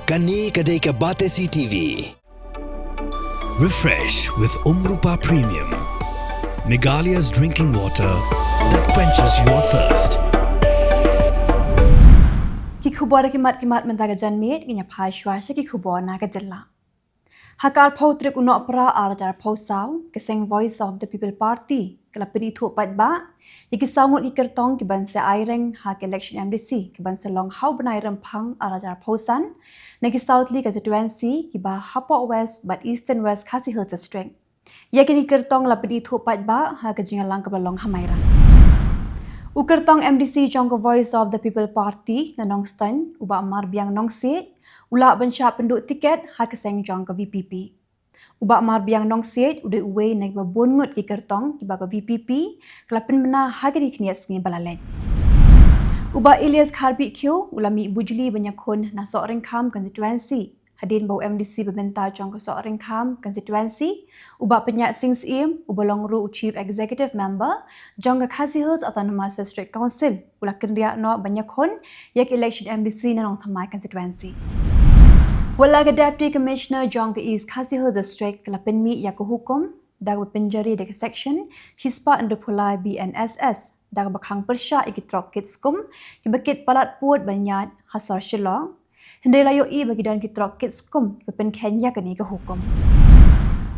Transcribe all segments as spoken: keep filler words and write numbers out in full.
Kane ka dei ka Batesi T V. Refresh with Umrupa Premium, Meghalaya's drinking water that quenches your thirst. Ki khubor ki mat ki mat mynta ka janmiet, ngin ïa phai shuwa sha ki khubor na ka jylla. Ha ka arphew tarik u Nohprah arhajar arphew saw, ka seng Voice of the People Party ka la pynithuh paidbah ïa ki saw ngut ki kyrtong ki ban sa aireng ha ka election M D C ki ban sa long ha u bnai Rymphang arhajar arphew san, na ki saw tylli ki constituency kiba hapoh West bad Eastern West Khasi Hills District. Ïa kine ki kyrtong la pynithuh paidbah ha ka jingïalang kaba la long ha Mairang. U kyrtong M D C jong ka Voice of the People Party na Nongstoiñ, u Bah Marbiang Nongsiej, u lah ban shah pynduh tiket ha ka seng jong ka V P P. U Bah Marbiang Nongsiej u dei uwei na kiba bun ngut ki kyrtong kiba ka V P P ka la pynbna ha kine ki khyndiat sngi ba la leit. U Bah Elias Kharbih Khiu u la mih bujli ban ïakhun na Sohryngkham constituency, hadien ba u M D C ba mynta jong ka Sohryngkham constituency, u Bah Pynïaid Sing Syiem, uba long ruh u Chief Executive Member jong ka Khasi Hills Autonomous District Council, u la kynriah noh ban ïakhun ïa ka election M D C na Nongthymmai constituency. Wat la ka Deputy Commissioner jong ka East Khasi Hills District ka la pynmih ïa ka hukum da kaba pynjari da ka section shispah hynriewphew lai B N S S, da kaba khang pyrshah ïa ki trok kit skum kiba kit palat pud ban ïaid ha sor Shillong. Hynrei la ïohi ba ki don ki trok kit skum kiba pynkheiñ ïa kane ka hukum.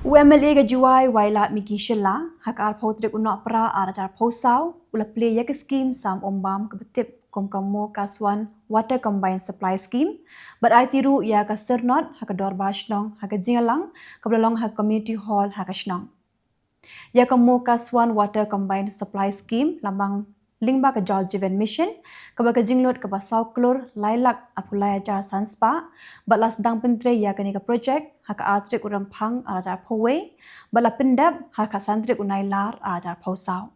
U M L A ka Jowai, Wailadmiki Shylla, ha ka arphew tarik u Nohprah arhajar arphew saw, u la plie ïa ka skim sam umbam kaba tip kum ka Mo Kaswan Water Combined Supply Scheme, bad aiti ruh ïa ka syrnod ha ka dorbar shnong ha ka jingïalang kaba la long ha ka Community Hall ha ka shnong. Ïa ka Mo Kaswan Water Combined Supply Scheme la mang lyngba ka Jal Jeevan Mission, kaba ka jinglut kaba saw klur lai lak arphew lai hajar san spah, bad la sdang pyntrei ïa kane ka projek ha ka ar tarik u Rymphang arhajar arphew wei, bad la pyndep ha ka san tarik u Nailar arhajar arphew saw.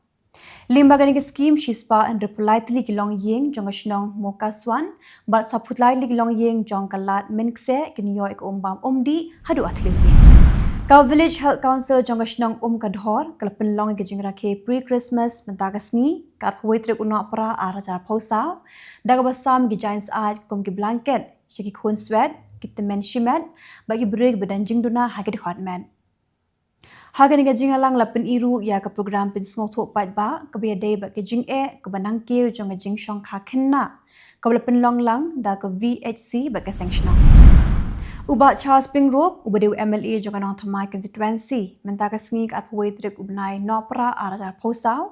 Lyngba kane ka skim shispah hynriewphew lai tylli ki longïing jong ka shnong Mo Kaswan bad sawphew lai tylli ki longïing jong ka lad Mynkseh kin ïoh ïa ka umbam umdih haduh ar tylli ki longïing. Ka Village Health Council jong ka shnong Umkadhor ka la pynlong ïa ka jingrakhe pre-Christmas mynta ka sngi, ka arphew wei tarik u Nohprah arhajar arphew saw, da kaba sam ki jaiñ syaid kum ki blanket sha ki khun swet, ki tymmen shimet bad ki briew kiba don jingduna ha ki dkhot met. Ha kane ka jingïalang la pyni ruh ïa ka program pynsngewthuh paidbah kaba ïadei bad ka jingeh kaba nangkiew jong ka jingshongkha khynnah, kaba la pynlong lang da ka V H C bad ka seng shnong. U Bah Charles Pyngrope, uba dei u M L A jong ka Nongthymmai constituency, mynta ka sngi ka arphew wei tarik u bnai Nohprah arhajar arphew saw,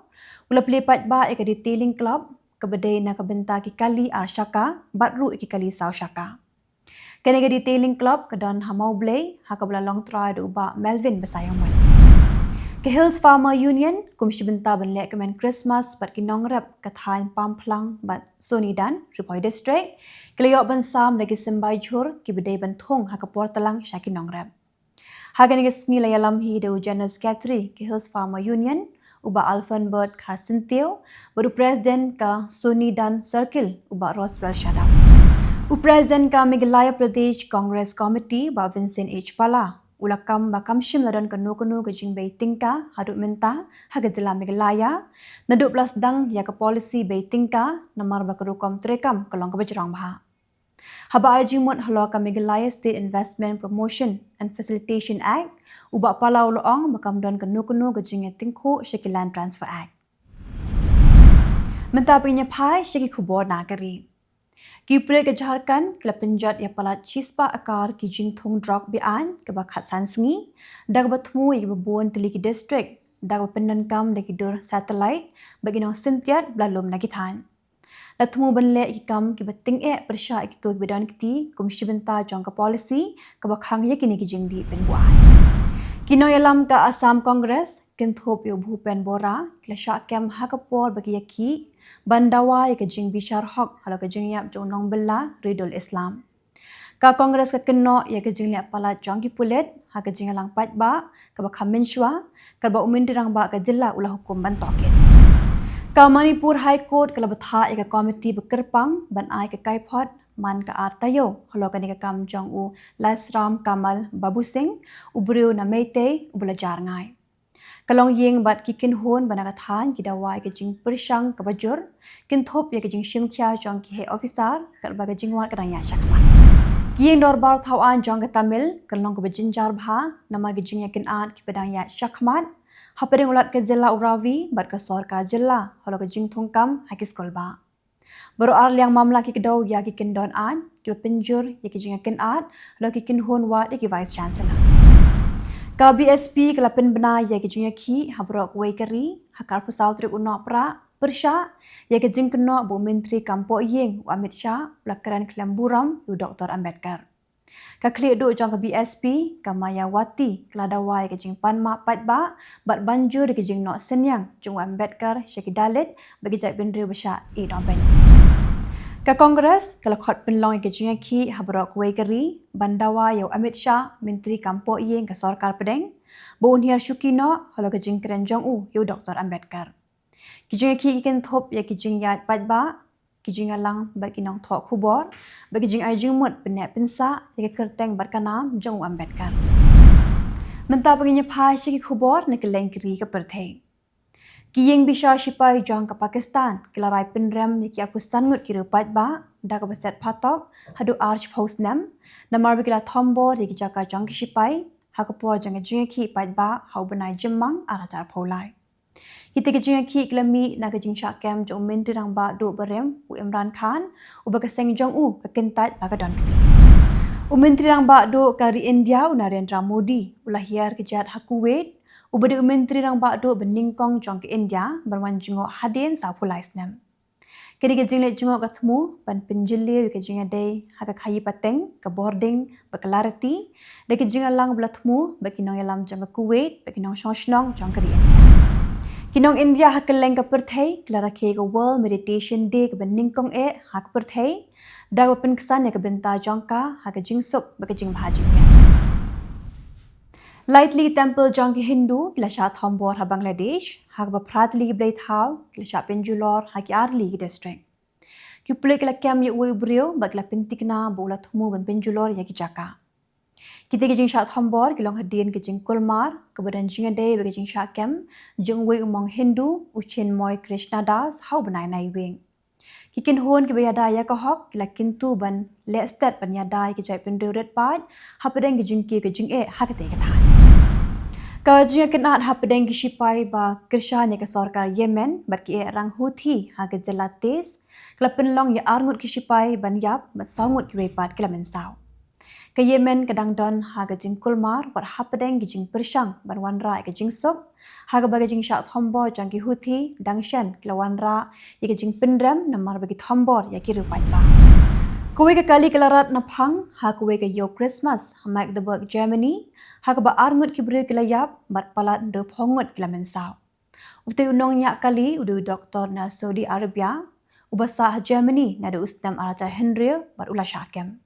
u la plie paidbah ïa ka Detailing Club kaba dei na ka bynta ki kali ar shaka bad ruh ïa ki kali saw shaka. Kane ka Detailing Club ka don ha Mawblei, ha kaba la long trai da u Bah Melvin Basaiawmoit. Ka Hills Farmer Union, kum shi bynta ban leh kmen Christmas bad ki nongrep ka thaiñ Pamphlang bad Sonidan, Ri Bhoi District, ki la ïoh ban sam da ki symbai jhur kiba dei ban thung ha ka por tlang sha ki nongrep. Ha kane ka sngi la ïalam hi da u General Secretary ka Hills Farmer Union, u Bah Alfonbert Kharsyntiew, bad u President ka Sonidan Circle, u Bah Roswell Shadap. U President ka Meghalaya Pradesh Congress Committee, Bah Vincent H Pala, u la kam ba kam shym la don kano kano ka jingbei tyngka haduh mynta ha ka jylla Meghalaya, naduh ba la sdang ïa ka policy bei tyngka, namar ba ka rukom treikam ka long kaba jrong bha. Haba ai jingmut halor ka Meghalaya State Investment Promotion and Facilitation Act, u Bah Pala u la ong ba kam don kano kano ka jingïatyngkhuh sha ki Land Transfer Act. Mynta ngin ïa phai sha ki khubor na ka ri. Ki pulit ka Jharkhand ki la pynjot ïa palat shispah akar ki jingthung drok be-aiñ kaba khatsan sngi, da kaba thmu ïa kiba bun tylli ki district, da kaba pyndonkam da ki dur satellite bad ki nongsyntiat ba la lum na ki thaiñ. La thmu ban leh ïa ki kam kiba tyngeh pyrshah ïa kito kiba don kti, kum shi bynta jong ka policy kaba khang ïa kine ki jingdih pynbuaid. Ki nongïalam ka Assam Congress, kynthup ïa u Bhupen Borah, ki la shah kem ha ka por ba ki ïakhih ban dawa ïa ka jingbishar hok halor ka jingïap jong u nongbylla Ridul Islam. Ka Congress ka kynnoh ïa ka jingleh palat jong ki pulit ha ka jingïalang paidbah kaba kham mynshuwa, katba u Myntri Rangbah ka jylla u la hukum ban tohkit. Ka Manipur High Court ka la bthah ïa ka komiti ba kyrpang ban ai ka kaiphod man ka ar taïew halor kane ka kam jong u Laisram Kamal Babusing, u briew na Meitei uba la jar rngai. Ka longïing bad ki kynhun ba na ka thaiñ ki dawa ïa ka jingpyrshang kaba jur, kynthup ïa ka jingshim khia jong ki heh officer, katba ka jingwad ka dang ïaid shakhmat. Ïing dorbar thaw aiñ jong ka Tamil kan long kaba jynjar bha namar ka jingïakynad kiba dang ïaid shakhmat hapdeng u Lat ka jylla u Ravi bad ka sorkar jylla halor ka jingthungkam ha ki skulbah. Baroh ar liang mamla ki kdew ïa ki kyndon aiñ kiba pynjur ïa ki jingïakynad halor ki kynhun wad ïa ki Vice Chancellor. Ka B S P ka la pynbna ïa ki jingïakhih ha baroh kawei ka ri ha ka arphew saw tarik u Nohprah pyrshah ïa ka jingkynnoh ba u Myntri kam pohïing u Amit Shah u la kren khlem burom ïa u Doktor Ambedkar. Ka khlieh duh jong ka B S P, ka Mayawati, ka la dawa ïa ka jingpan map paidbah bad ban jur ïa ka jingnoh synñiang jong u Ambedkar sha ki Dalit bad ki jaitbynriew ba shah ïehnoh beiñ. Ka Congress ka la khot pynlong ïa ka jingïakhih ha baroh kawei ka ri ban dawa ïa u Amit Shah, Myntri kam pohïing ka sorkar pdeng, ba un hiar shuki noh halor ka jingkren jong u ïa u Doktor Ambedkar. Ki jingïakhih ki kynthup ïa ki jingïaid paidbah, ki jingïalang bad ki nongthoh khubor bad ki jingai jingmut pynneh pynsah ïa ka kyrteng bad ka nam jong u Ambedkar. Mynta ba ngin ïa phai sha ki khubor na kylleng ki ri ka pyrthei. Ki ïing bishar shipai jong ka Pakistan ki la rai pynrem ïa ki arphew san ngut ki riew paidbah da kaba set phatok haduh arphew snem namar ba ki la thombor ïa ki jaka jong ki shipai ha ka por jong ka jingïakhih paidbah ha u bnai Jymmang ar hajar arphew lai. Kita ki jingïakhih ki la mih na ka jingshah kem jong u Myntri Rangbah Duh barim u Imran Khan, uba ka seng jong u ka kyntait ba ka don kti. U Myntri Rangbah Duh ka ri India u Narendra Modi u la hiar kjat ha Kuwait, uba dei u Myntri Rangbah Duh ba nyngkong jong ka India ban wan jngoh hadien sawphew lai snem. Kane ka jingleit jngoh ka thmu ban pynjylliew ïa ka jingïadei ha ka khaïi pateng, ka bording bad ka lariti da ka jingïalang ba la thmu bad ki nongïalam jong ka Kuwait bad ki nongshong shnong jong ka ri India. Ki nong India ha kylleng ka pyrthei ki la rakhe ïa ka World Meditation Day kaba nyngkong eh ha ka pyrthei da kaba pynksan ïa ka bynta jong ka ha ka jingsuk bad ka jingbha jingmiat. Lai tylli ki temple jong ki Hindu ki la shah thombor ha Bangladesh, ha kaba phra tylli ki blei thaw ki la shah pynjulor ha ki ar tylli ki district. Ki pulit ki la kem ïa uwei u briew bad ki la pynthikna ba u la thmu ban pynjulor ïa ki jaka. Kita ki jingshah thombor ki long hadien ka jingkulmar kaba don jingïadei bad ka jingshah kem jong uwei u monk Hindu u Chinmoy Krishna Das ha u bnai Naiwieng. Ki kynhun kiba ïada ïa ka hok ki la kyntu ban leh stet ban ïada ïa ki jaitbynriew rit paid hapdeng ki jingkiew ki jingeh ha katei ka thaiñ. Ka jingïakynad hapdeng ki shipai ba kyrshan ïa ka sorkar Yemen bad ki eh rang Houthi ha ka jylla Taiz ka la pynlong ïa ar ngut ki shipai ban ïap bad saw ngut kiwei pat ki la mynsaw. Ka Yemen ka dang don ha ka jingkulmar wat hapdeng ki jingpyrshang ban wanrah ïa ka jingsuk ha kaba ka jingshah thombor jong ki Houthi dang shen ki la wanrah ïa ka jingpynrem namar ba ki thombor ïa ki riew paidbah. Kawei ka kali ka la rat naphang ha kawei ka ïew Christmas ha Magdeburg, Germany, ha kaba ar ngut ki briew ki la ïap bad palat hynriewphew ngut ki la mynsaw. Utei u nongñiah kali u dei u doktor na Saudi Arabia uba sah ha Germany naduh u snem ar hajar hynriew bad u la shah kem.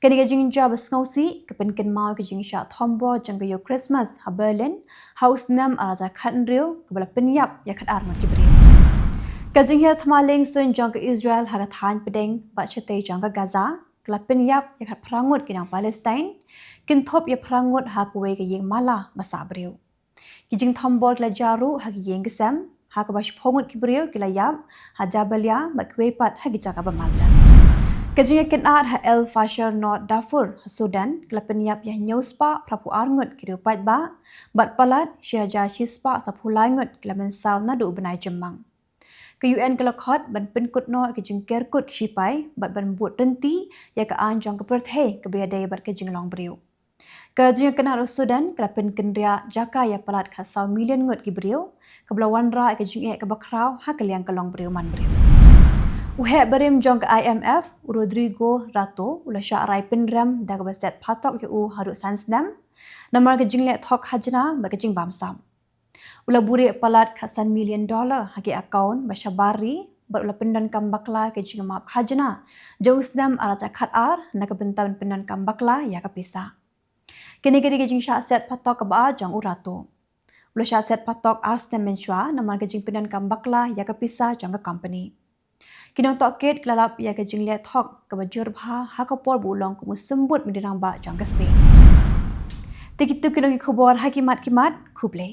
Kane ka jingjia ba sngewsih ka pynkynmaw ka jingshah thombor jong ka ïew Christmas ha Berlin ha u snem ar hajar khathynriew kaba la pynïap ïa khatar ngut ki briew. Ka jinghiar thma liengsuiñ jong ka Israel ha ka thaiñ pdeng bad shatei jong ka Gaza ka la pynïap ïa khatphra ngut ki nong Palestine, kynthup ïa phra ngut ha kawei ka ïing mala ba sah briew. Ki jingthombor ki la jia ruh ha ki ïing ki sem ha kaba shiphew ngut ki briew ki la ïap ha Jabalia bad kiwei pat ha ki jaka ba marjan. Ka jingïakynad ha El Fasher, North Darfur ha Sudan ka la pynïap ïa hynñiew spah phraphew ar ngut ki riew paidbah bad palat shi hajar shi spah sawphew lai ngut ki la mynsaw naduh u bnai Jymmang. Ka U N ka la khot ban pynkut noh ïa ka jingker kut ki shipai bad ban bud rynti ïa ka aiñ jong ka pyrthei kaba ïadei bad ka jinglong briew. Ka jingïakynad ha Sudan ka la pynkynriah jaka ïa palat khatsaw million ngut ki briew kaba la wanrah ïa ka jingeh kaba khraw ha ka liang ka long briew man briew. U heh barim jong ka I M F u Rodrigo Rato u la shah rai pynrem da kaba set phatok ïa u haduh san snem namar ka jingleh thok khajna bad ka jingbamsap. U la buhrieh palat khatsan million dollar ha ki account ba shabar ri bad u la pyndonkam bakla ïa ka jingmap khajna jong u snem ar hajar khatar na ka bynta ban pyndonkam bakla ïa ka pisa. Kane ka dei ka jingshah set phatok kaba ar jong u Rato. U la shah set phatok ar snem mynshuwa namar ka jingpyndonkam bakla ïa ka pisa jong ka company. Ki nongtohkit ki la lap ïa ka jingleh thok kaba jur bha ha ka por ba u long kum u symbud myntri rangbah jong ka Spain. Te kitu ki long ki khubor ha ki mat ki mat. Khublei.